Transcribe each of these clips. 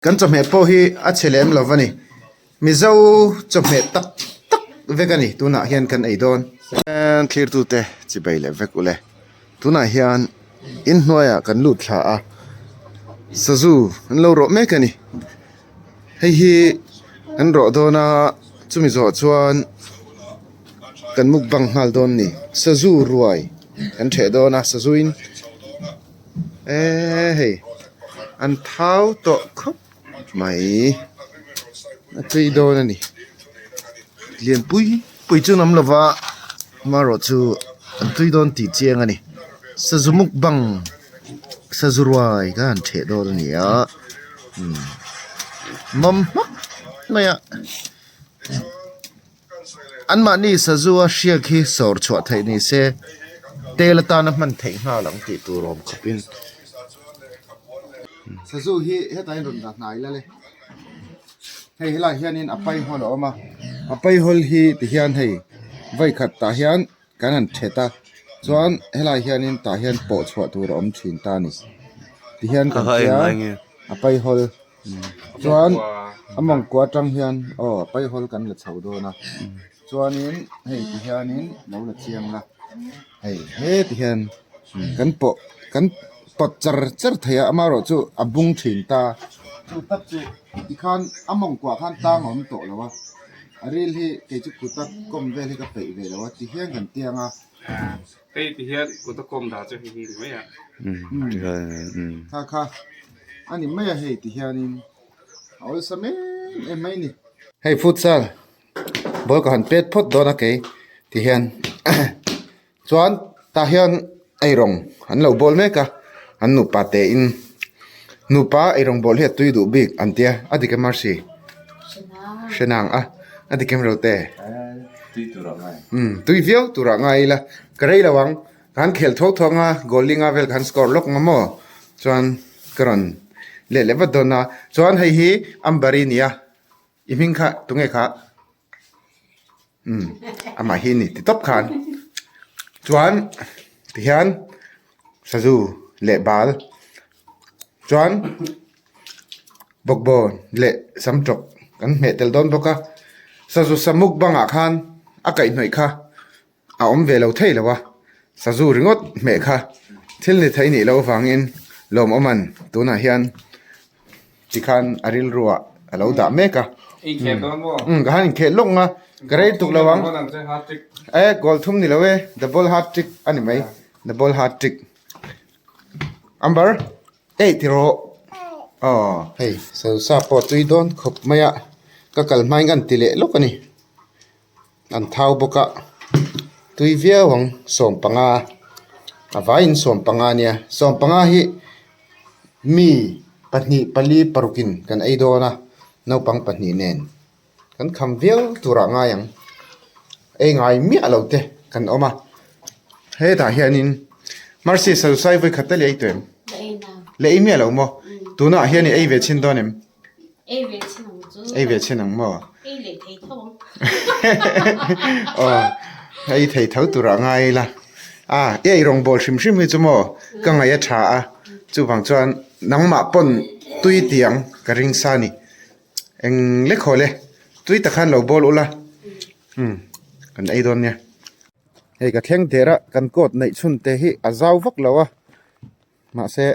Kan chawhmeh pawh hi a chhe lem lo a ni. Mizo chawhmeh tak tak vek a ni tunah hian kan ei dawn. Thlirtute chibei leh vek ule. Tunah hian inhnuaiah kan lut thla a, sazu an lo rawh mek a ni. Hei hi an rawh dawn a, chumi zawh chuan kan mukbang nghal dawn a ni. Sazu ruai kan ṭheh dawn a, sazuin. Eee hei an thau tawh khawp mai a chei dawn a ni lian pui pui chu an awm lo va amaherawh chu an tui dawn tih chiang a ni sazu mukbang sazu ruai kha an theh dawn a ni a umm mawm hmak mai a. Anmahni sazu a hriak hi sawr chhuah theih ni se tel atana hman theih nghal ang tih tur awm khawpin. Sazu hi hetah hian rawn dah hnai la le. Hei helaiah hianin a pai hawl a awm a, a pai hawl hi tihian hei vawi khat tah hian kan han thet a chuan helaiah hianin tah hian pawh chhuah tur a awm thin ta a ni. Tihian kan tia a pai hawl. Chuan a mawngkua atang hian aw paihawl kan la chho dawn a chuanin hei ti hianin lo la chiang la hei heti hian kan pawh kan pawt char char thei a amaherawh chu a bung thin ta chu tak chu tikhan a mawngkuah khan tang a awm tawh lo a a ril hi kei chu kut a kawm vel hi ka peih ve lo a tihian kan tiang a. Hei ti hian kut a kawm dah chu hei hi ni mai a. Kha kha a ni mai a hei ti hianin a awlsam em em mai a ni. Hei futsal ball ka han pet phawt dawn a kei ti hian chuan tah hian eirawng an lo bawl mek a an nupa te in nupa eirawng bawl hi a tui duh bik an tia a dik em Mercy hrenang a a dik em Rote. Umm tui viau turah ngai ila ka rei lo ang ka han khel tho tho anga goal linga vel ka han score lawk ang maw chuan ka rawn leh leh vat dawn a chuan hei hi Ambari nia i hming kha tunge kha umm amah hi a ni ti tawp khan chuan tihian sazu leh bal chuan. Bawkbawn leh samtawk kan hmeh tel dawn bawk a sazu samuk bangah khan a kaihhnawih kha a awm ve lo thei lo a sazu ringawt hmeh kha thil ni thei nih loh avangin lawmawman tunah hian tikhan a rilruah a lo dah mek a umm ka han inkheh lawk ang a ka rei tuk lo ang e goal thum ni lo e double hat trick a ni mai double hat trick Amber. Eih ti rawh aw hei salsa pawh tui dawn khawp mai a ka kal hmain ka ti leh lawk a ni an thau bawk a tui viau ang sawmpanga a vaiin sawmpanga a nia sawmpanga hi mi pahnih pali parukin kan ei dawn a naupang pahnih nen. Kan kham viau turah ngai ang. Ei ngai miah lo te kan awm a. Hetah hianin Mercy Salsai vawi khat tal i ei tawh em? La ei miah lo maw? Tunah hian i ei ve chhin dawn em? Ei ve chhin ang chu. Ei ve chhin ang maw? Ei leh thei tho ang. Aw, ei thei tho turah ngai ila. A, i ei rawngbawl hrim hrim hi chu maw ka ngaih a tha a. Chuvang chuan nangmah pawn tui tiang ka ring sa a ni. Eng lek haw le tui tak khan lo bawl ula umm kan ei dawn nia hei ka thleng der a kan coat neih chhun te hi a zau vak lo a mahse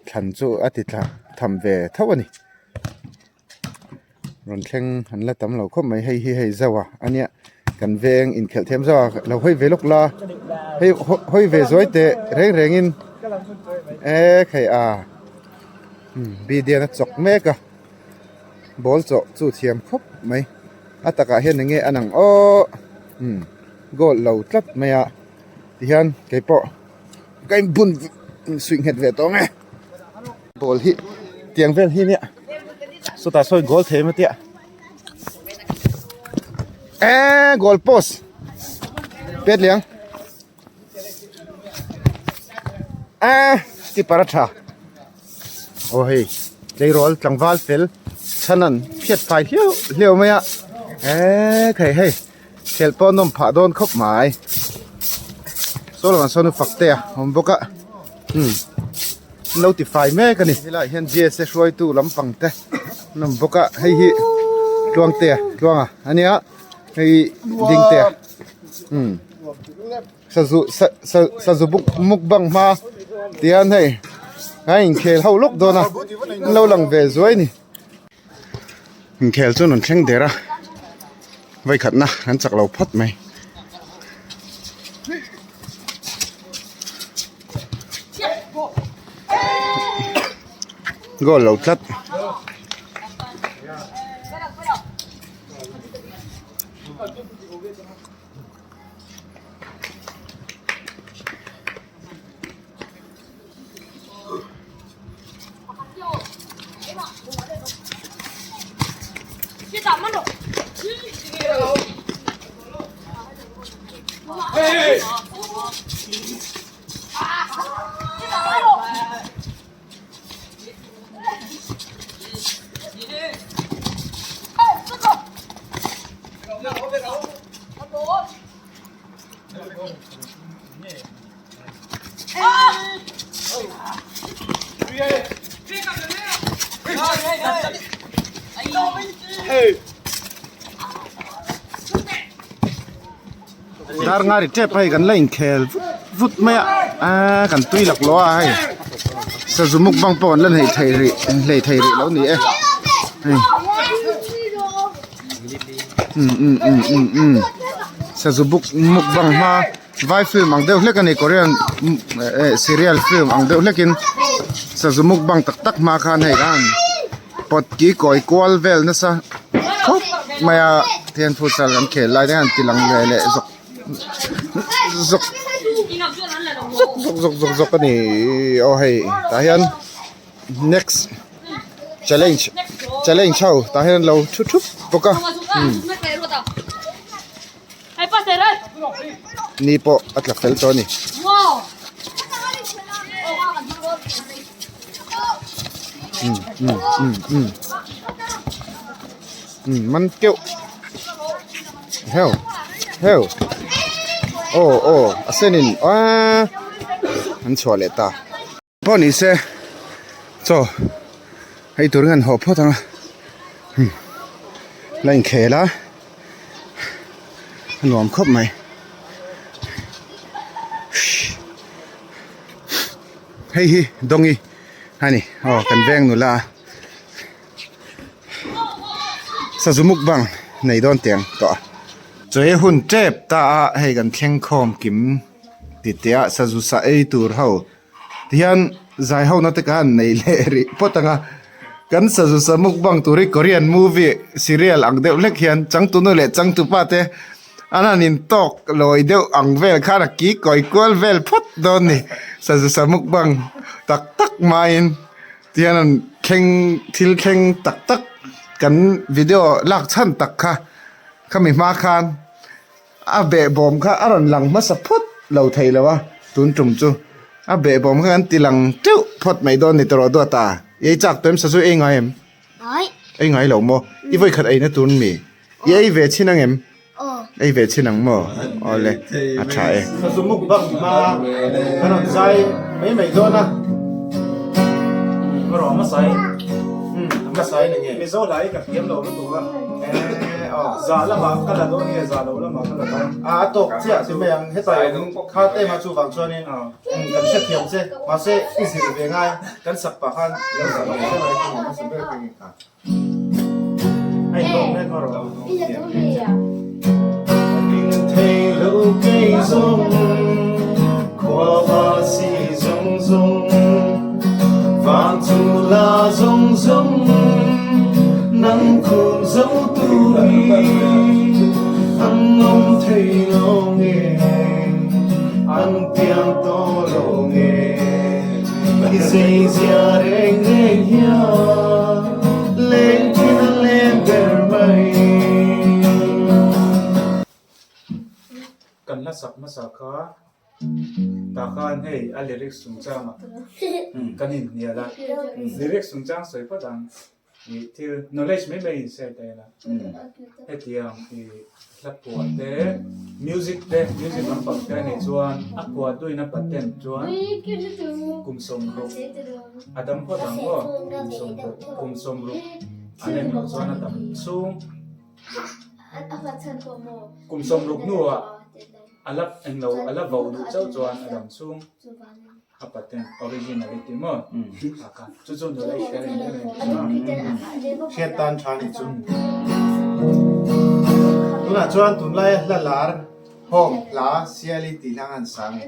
thlan chu a ti tla tham ve tho a ni rawn thleng an la tam lo khawp mai hei hi hei zauh a ania kan veng inkhelh thiam zauh a lo hawi ve lawk la hei hawi ve zuai teh reng reng in e khai a. Bidian a chawk mek a ball chawh chu thiam khawp mai a takah hian eng nge a nang aww umm goal lo tlat mai a tihian keipawh ka inbun suih nghet ve tawh ang e ball hi tiang vel hi nia sawtah sawn goal thei emaw tia eee goal post pet leh ang. Eee keeper a tha aw hei tleirawl tlangval fel chhan an hriat fai hliau hliau mai a eee khei hei khelh pawh a nawm phah dawn khawp mai saw lamah sawn fak te a awm bawk a umm. an lo tifai mek a ni. Helaiah hian GSA hruaitu lampang te an awm bawk a, hei hi Tluangtea Tluanga a nia hei Dingtea umm sazu sa sa sazu buk mukbang hma tihian hei a inkhel ho lawk dawn a an lo lang ve zuai a ni. Inkhel chu an rawn thleng der a vawikhatna an chak lo phawt mai. Goal lo tlat. Dar nga ri tep hei kan la inkhel vut vut mai a aaa kan tui lak lo a hei sazu mukbang pawh an la neih theih rih hlei thei rih lo ni e hei um um um um um sazu buk mukbang hma. Vai film ang deuh hlek a ni Korean eh serial film ang deuh hlekin sazu mukbang tak tak hma khan hei khan pot ki kawi kual vel nasa khawp mai a tihian futsal an khel lai te hian ti lang ve leh zawk zawk zawk zawk zawk zawk zawk a ni aw hei tah hian next challenge challenge ho tah hian an lo thu thup bawk a umm. Ni pawh a tla fel tawh a ni. Um um um um um man keuh heu heu aw aw a senin aaa an chhuah leh ta. Pawh ni se chaw hei turin an haw phawt ang a hmm la inkhel a a nuam khawp mai hei hi dawngi a ni aw kan veng nula a sazu mukbang nei dawn tiang tawh a chaw hun tep ta a hei kan thleng khawm kim titiah sazu sa ei tur ho. Tihian zai ho na te kha an nei leh rih phawt ang a, kan sazu sa mukbang tur hi Korean movie serial ang deuh hlek hian changtunu leh changtupa te an han intawk lawi deuh ang vel khan a ki kawi kual vel phawt dawn ni sazu sa mukbang tak tak maiin tihian an thleng thil thleng tak tak kan video lak chhan tak kha khami hma khan. A behbawm kha a rawn lang hmasa phawt lo thei lo a, tun tum chu a behbawm kha kan ti lang teuh phawt mai dawn ni tawh duat a, i ei chak tawh em sazu ei ngai em? Ei ngai lo maw? I vawi khat eina tur mi? I ei ve chhin ang em? Ei ve chhin ang maw? Awle a tha e. Sazu mukbang hma kan rawn zai mai mai dawn a. Ka rawh hmasa in. Hmasa in enge? Mizo hlai ka thiam lo lutuk a. Aw. Za lamah ka la dawn nge za lo lamah ka la dawn? A a tawk chiah ti mai ang hetlai awm kha tema chu vang chuanin kan hrethiam che mahse i zir ve ngai kan sak pah khan lo zah ve zel a eng hmasa ber ka nge kha. A inlawm mek a rawh. Ring thei lo kei zawng khua va si zawng zawng Vang chu la zawng zawng nang khum zo turin an awm thei lo nge an piang tawh lo nge i zei zia reng reng hian leng thin a leng ber mai. Kan hla sak hmasa kha tah khan hei a lyrics chungchangah kan inhnial a, lyrics chungchang sawi phawt ang. I thil knowledge mai mai in share ta ila. Hetiang i hla phuah te, music te, music lampang te a nih chuan a phuah duin a patent chuan kum sawmruk a dam phawt ang maw? Kum sawmruk, kum sawmruk an en loh chuan a dam chhung. Kum sawmruk hnuah a la englo a la vo duh chauh chuan a dam chhung. A patent originality maw? A kha chu chu knowledge sharing em em Hriat tan tha nih chu. Tunah chuan tunlaia hla lar hawk hla siali tih hlang an sang e.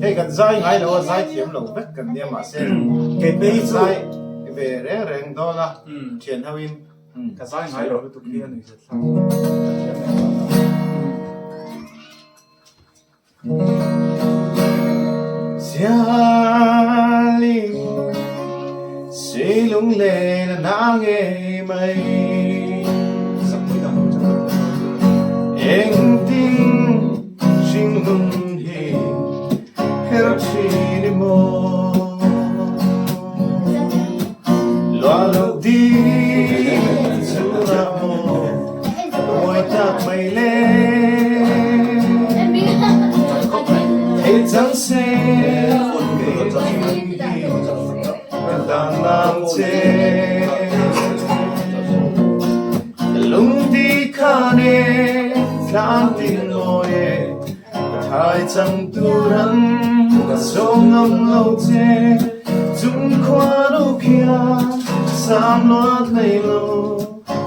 Hei kan zai ngai lo a, zai thiam lo vek kan nia mahse Kei phei chu zai ve reng reng dawn a thian ho in. Ka zai ngai lo lutuk hi a nuihzat thlak. Ka thiam em em a. Siali silung len a na ngei mai Engtin hringnun hi her thin i maw Loa loh ding chungah maw Mawi tak mai le Thei cang seh kei hi ka dan nang che Lungdi khan e tlang tin nawi e Ka thai cang turan ka sawm ngam lo che Chung khua nu khian sam luat hlei lo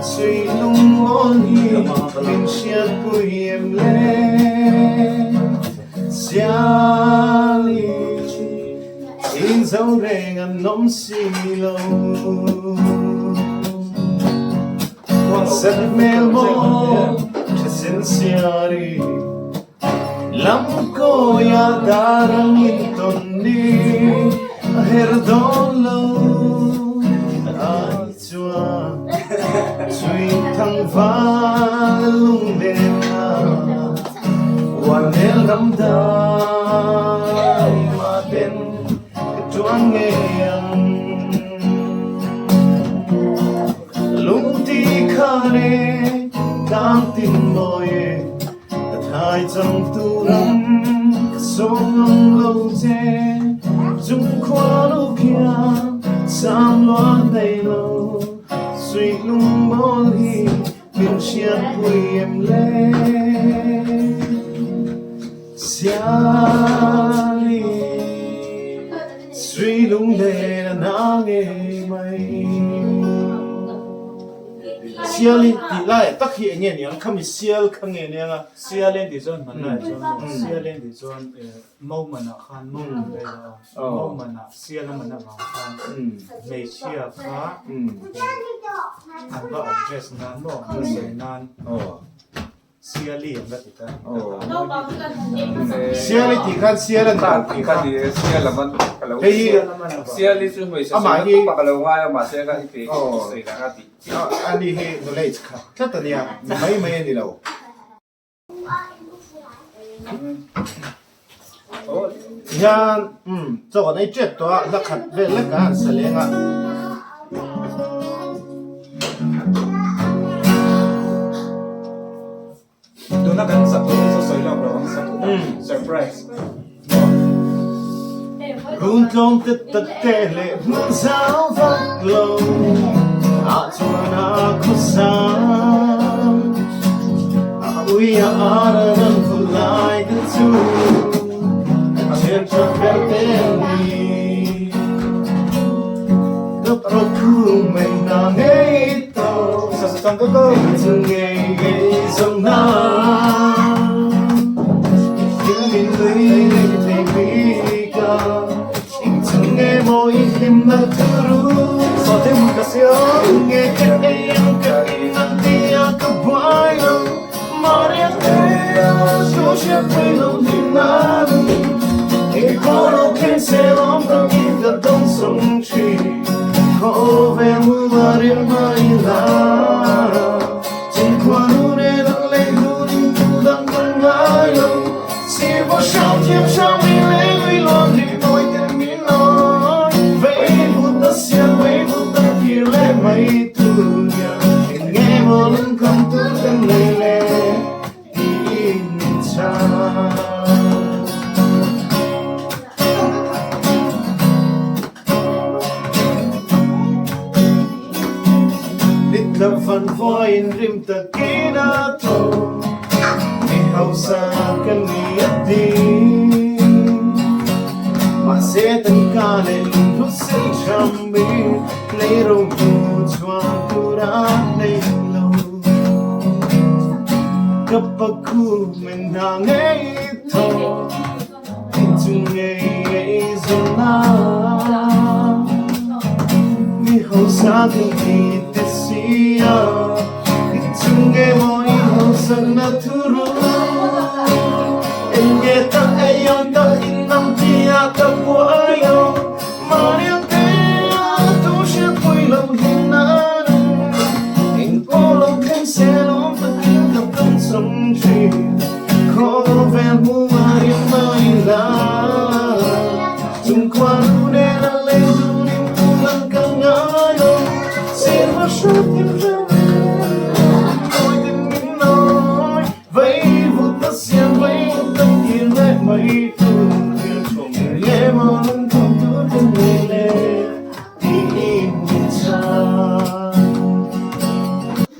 Sui lungmawl hi min hriatpui em le Siali in zo reng an awm si lo Set hmel maw tha sin siari Lam kawia dar ang in tawn ni a her dawn lo Ai chuan chui thang val lunglen a Uan nel ram dai mah ten ka tuan ngei ang. Lungti khan e tlang tin mawi e ka thai cang tu ram ka sawm ngam lo che Chung khua lu khian sam lua hlei lo Sui lung mawl hi min hriatpui em le Siali Sui lunglen a na ngei mai. Sial hi tih lai tak hi eng nge niang? Khami sial kha nge niang a? Sial en tih chuan hman lai chuan maw? Sial en tih chuan mo manah khan mo an vei lo a, mo manah sial a man avang khan hmeichhia kha an va address nan maw? An va sawi nan. Siali an la ti ta. Siali tih khan sial an lo tih kha. Hei hi Siali chu hmeichhe amah hi ka lo ngai a mahse ka i sawi dan a ti. Ani hi knowledge kha tlat a nia mai mai a ni lo. Hian chaw kan ei tep tawh a hla khat vel lek a han sa leng a. Tuna kan sak tur hi chu sawi lawk lo ang sak surprise. Run tlawm te tak te leh hmun zau vak lo ah chuan a khawsa a ui a ar a ran vul lai te chu a thian tha ber te an ni Cấp ro thu mệnh na ngei to Sa sa chang ko ko. Chu ngei ngei dòng na Thil min lui thei mi ka Ing chung nghe moi hlim na thu ru Sa te mun ka sia. Nghe cái em cái nang tia ka buai lo Maria te su she pui lo ni na E koro ken se lom ka ki ka dong song chi Ko ve mu Maria mai la Chỉ qua nu ne dang le nu ni tu dang dang ngai lo Chỉ vô sao thiêm sao mi lê lui lo ni moi ten mi nói Vei vu ta sia vei vu ta ki le mai. mai tur hian eng nge maw lungkham tur kan nei le tiin min chhan. Nitla van vawiin rim takin a tho, mi hausa ka ni a ti. Mahse tangka leh lunghlu sei tham in lei ro hmu chhuang tur a nei lo. Ka pakhu min hna ngei tho.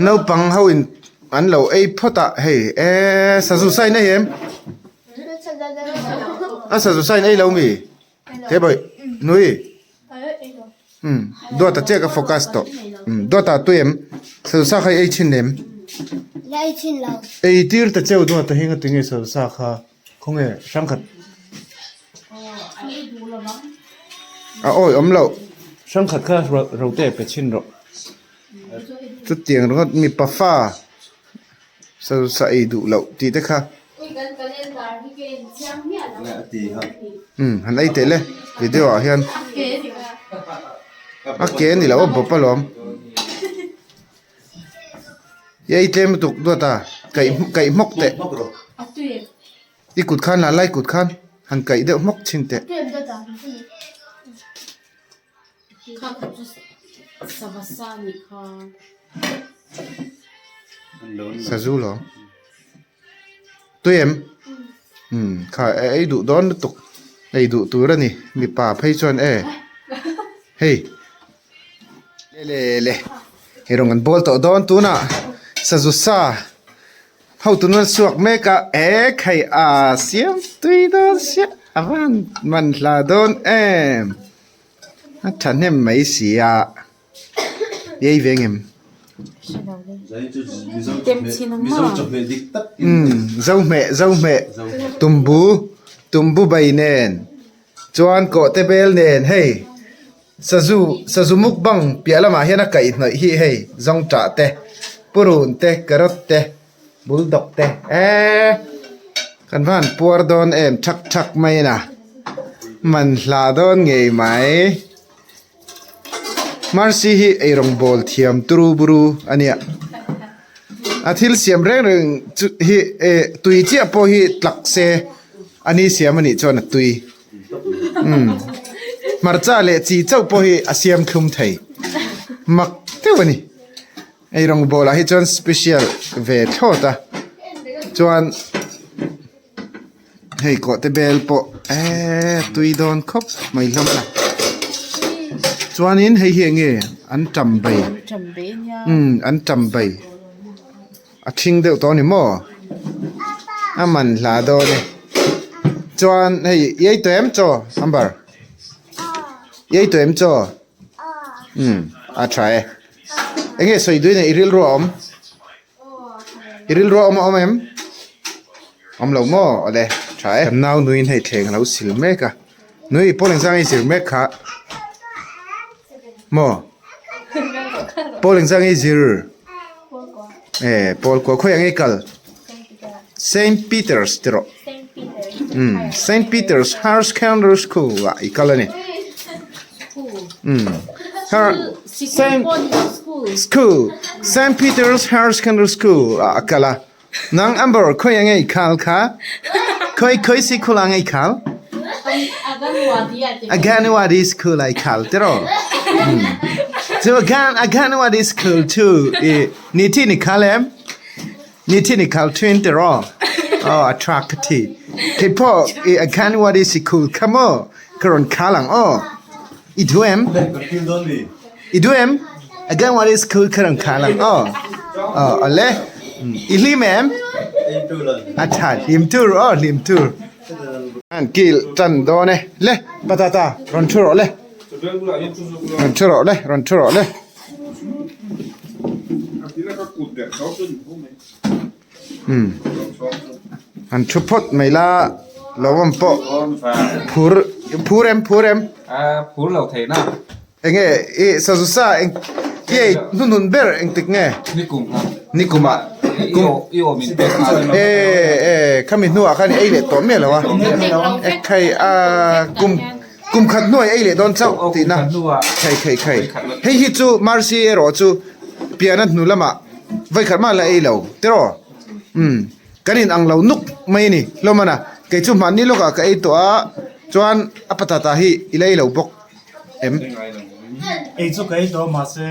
Naupang ho in an lo ei phawt a hei eee sazu sign a em a sazu sign ei lo mi te bawih nui umm dawt a chiah ka focus tawh umm dawt ah tui em sazu sa kha i ei thin em ei tir ta cheu dawt a heng a tinge sazu sa kha khawnge hrangkhat a awi awm loh hrangkhat kha rote pe chhin rawh. Chutiang ringawt mipa fa sa ei duh loh tih te kha umm han ei teh le video ah hian a ke a ni lo a bawp alawm i ei tlem lutuk duat a kaih kaih hmawk teh i kut khan la lai kut khan han kaih deuh hmawk chhin teh. Sazu lo tui em umm kha ei duh dawn lutuk ei duh tur a ni mipa phei chuan e hei le le le hei rawn kan bawl tawh dawn tunah sazu sa Hotu nan suak mek a, ek hei a siam tui dawn sia a van man hla dawn em a thahnem mai si a ei ve ngem umm zo hmeh zo hmeh tumbu tumbu bai nen chuan kawhte bel nen hei. Sazu, sazu mukbang piah lamah hian a kaihhnawih hi hei zawngṭah te, purun te, carrot te, bulldog te eee kan va han puar dawn em thak thak mai a man hla dawn ngei mai. Mercy hi eirawng bawl thiam turu buru a nia. A thil siam reng reng chu hi eh tui chiah pawh hi tlak se a ni siam a nih chuan a tui. Umm hmarcha leh chi chauh pawh hi a siam thlum thei mak deuh a ni ei rawng bawlah hi chuan special ve thlawt a chuan hei kawhte bel pawh eee tui dawn khawp mai hlawm a chuanin hei hi eng nge an tam bai umm an tam bai. A thing deuh tawh a ni maw? A man hla dawn e. Chuan hei i ei tawh em chaw Amber? I ei tawh em chaw? Umm a tha e. Eng nge sawi duin e i rilru a awm? I rilru a awm a awm em? Awm lo maw? Awle tha e. Kan nau nuiin hei thleng a lo sil mek a. Nui pawl engzang i zir mek kha? Maw? Pawl engzah nge i zir? Eh, pawl kua khawiah nge i kal? Saint Peters ti rawh. Umm, Saint Peters Higher Secondary School ah i kal a ni. Umm, Saint School, Saint Peters Higher Secondary School ah a kal a. Nang Amber khawiah nge i khal kha? Khawi khawi sikul ah nge i khal? Aganwadi school ah i khal tiraw? Chu again again what is cool too i ni thi ni khal em ni thi ni khal twin te ro oh a tha ka thi kei pawh i again what is cool kha maw ka rawn khal ang aw i duh em i duh em again what is cool ka rawn khal ang aw aw awle i hlim em a tha hlim tur aw hlim tur an kil tan dawn e le patata rawn thu rawh le. Rawn thu rawh le, rawn thu rawh le. Umm an thu phawt mai la lo awm pawh phur phur em phur em phur lo thei na enge i sazu sa eng i ei hnuhnun ber engtik nge nikum kha nikum ah kum i awm in pek e e khami hnuah khan i ei leh tawh miah lo a ekhai a kum Kum khat hnuai ei leh dawn chauh tihna khai khai khai. Hei hi chu Mercy erawh chu piana hnu lamah vaikhat mah la ei lo tiraw? Umm kan in ang lo nuk mai a ni hlawm a kei chu hmanni lawkah ka ei tawh a chuan a patata hi i la ei lo bawk em? Ei chu ka ei tawh mahse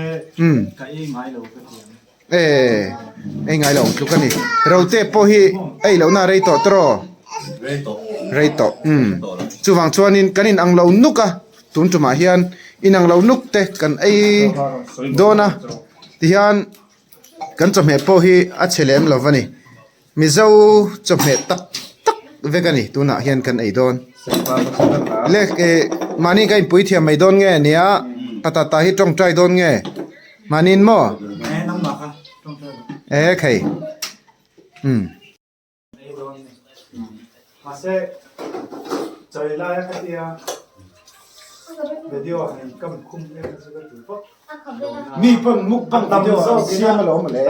ka ei ngai lo ka ti ang. E ei ngai lo ang tluk a ni. Rote pawh hi ei lohna a rei tawh tawh Rei tawh. Rei tawh umm. Chuvang chuanin kan inang lo nuk a, tun tumah hian inang lo nuk te kan ei dawn a, tihian kan chawhmeh pawh hi a chhe lem lo va ni. Mizo chawhmeh tak tak vek a ni tunah hian kan ei dawn. Le eh mahni ka inpui thiam mai dawn nge nia patata hi tawngtai dawn nge mahniin maw? Eh khei umm. Mi pawn mukbang video an siam alawm le.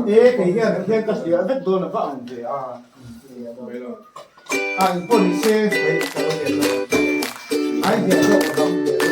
E kei hian hian ka hria vek dawn a va ang ve a. A in pawh ni se hei ka lo hria zawk. Ai hria zawk ka lo hria zawk.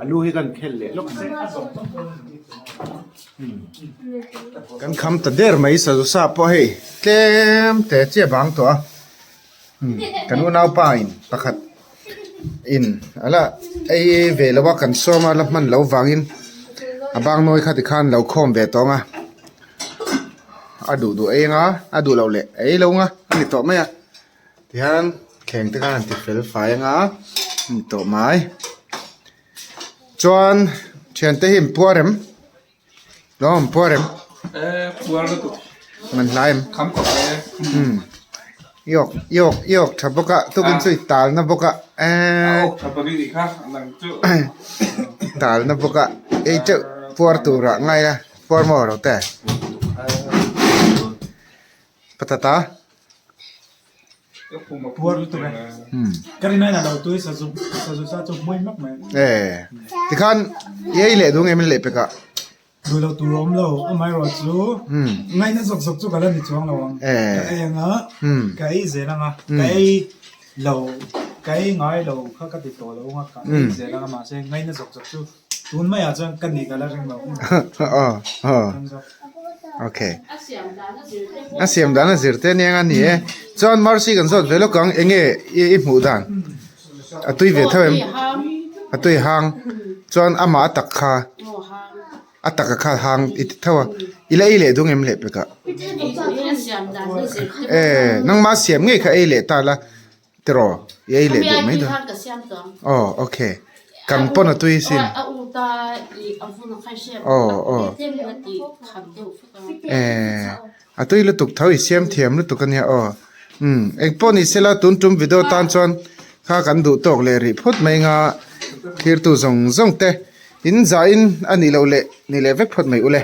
Alu hi kan khel leh lawk ang kan kham ta der mai sazu sa pawh hei tlem te chiah bang tawh a kan unaupa in pakhat in a la ei ve lo a kan sawm a la hman loh vangin a bang nawi kha tikhan lo khawm ve tawng a a duh duh ei anga a duh loh leh a ei lo anga a ni tawh mai a tihian thleng te khan an ti fel fai anga a ni tawh mai chuan thiante hi an puar em. Lawm puar em? Eh, puar lutuk. Man hlai em? Kham khawp e. Hmm. Iawk, iawk, iawk tha bawk a, tukin chu i tal na bawk a. Eh. Awk tha bawk i nih kha, nang chu. Tal na bawk a, ei teuh puar turah ngai a, puar maw lo te. Patata. Puar lutuk e. Ka rin aiin a lo tui sazu sazu sa chu hmui hmak mai. E tikhan i ei leh duh nge min leh pek ah. Duh loh tur a awm lo amaherawh chu ngaihna zawk zawk chu ka la ni chuang lo ang. Ka ei anga ka ei zel anga ka ei lo ka ei ngai lo kha ka ti tawh lo anga ka ei zel anga mahse ngaihna zawk zawk chu Tun maiah chuan ka ni ka la ring lo. Okay. A siam dan a zir te aniang a ni e. Chuan Mercy kan zawt ve lawk ang enge i hmuh dan? A tui ve tho em? A tui hang. Chuan amah a tak kha a taka kha hang i ti tho a. I la ei leh dung em leh pekah? E nangmah siam ngei kha ei leh ta la. Tiraw i ei leh duh mai dawn. Aw okay kan pawn a tui sin. Aw aw eh a tui lutuk tho i siam thiam lutuk ania aw umm engpawh ni sela tun tum video tan chuan kha kan duh tawk leh rih phawt mai anga thirtu zawng zawng te in zah in a nih loh leh ni leh vek phawt mai ule.